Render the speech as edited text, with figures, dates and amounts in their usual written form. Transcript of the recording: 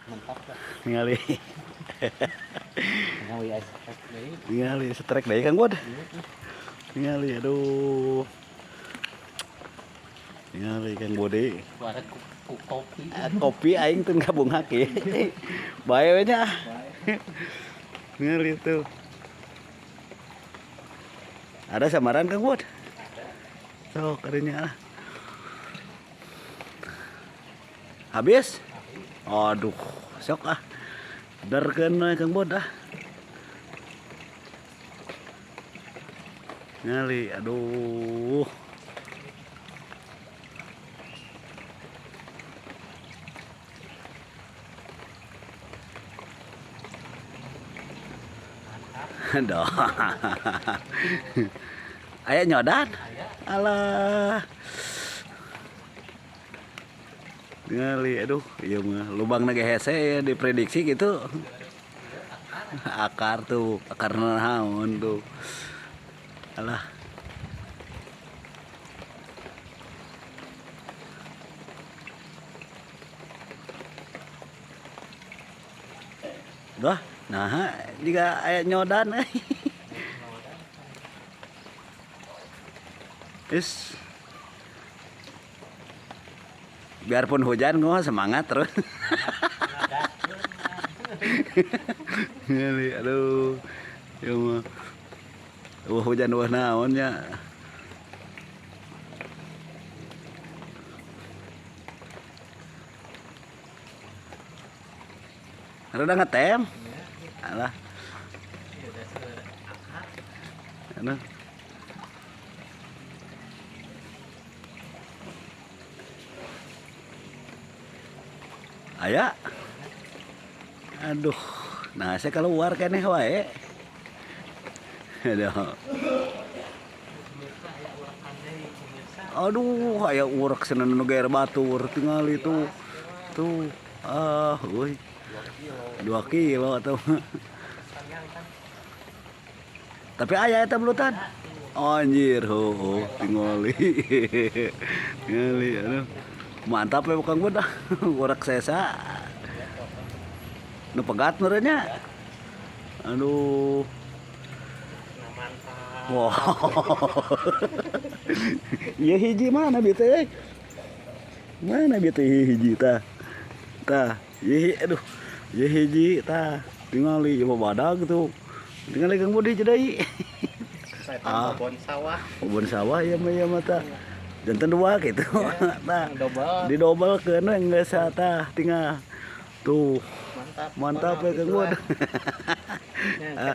Mantap lah. Ningali. Ningali ice strike deui. Ningali strike deui, Kang Bud. Ningali, aduh. Ningali Kang Budi. Suara ku, ku kopi. Ah, kopi aing teu ngabungak ye. Bae we nya. Ningali tuh. Ada samaran, Kang Bud? Sok adanya lah. Habis? Aduh, sok ah. Darkeun we, Kang Bud, ah. Ngali, aduh. Aduh. Aya nyodan? Alah. Ngali, aduh, iya mah lubang ge hese ya diprediksi gitu. Akar tuh, akar naon tuh. Alah. Dah, nah, jika aya nyodan euy. Is. Biarpun hujan gua semangat terus. Ngali, aduh. Ya mah. Wah, hujan wah naon nya. Rada ngetem. Alah, aduh. Aya. Aduh. Nah, saya keluar keneh wae. Aduh. Aduh, aya urek cenah nu geer batur tingali tuh. Tuh. Ah, euy. 2 kilo atau. Tapi aya eta belutan. Anjir, ho, ho, tingali. Tingali, aduh. Mantap ya Kang Bud ah. Urek sesa. Nu pegat meureun nya. Aduh. Nah, mantap. Wow. Ieu hiji mana bieu teh? Mana bieu teh hiji tah? Tah, ieu aduh. Ieu hiji tah. Tingali ieu mah badag tuh. Tingali Kang Budi deui. Saya Ah. kebon sawah. Kebun sawah ieu mah, ieu mah tah. Janten dua gitu. Tah. Double. Didobelkeun we geus tah tinggal. Tuh, Mantap. mantap ya, Kang Bud. Ya.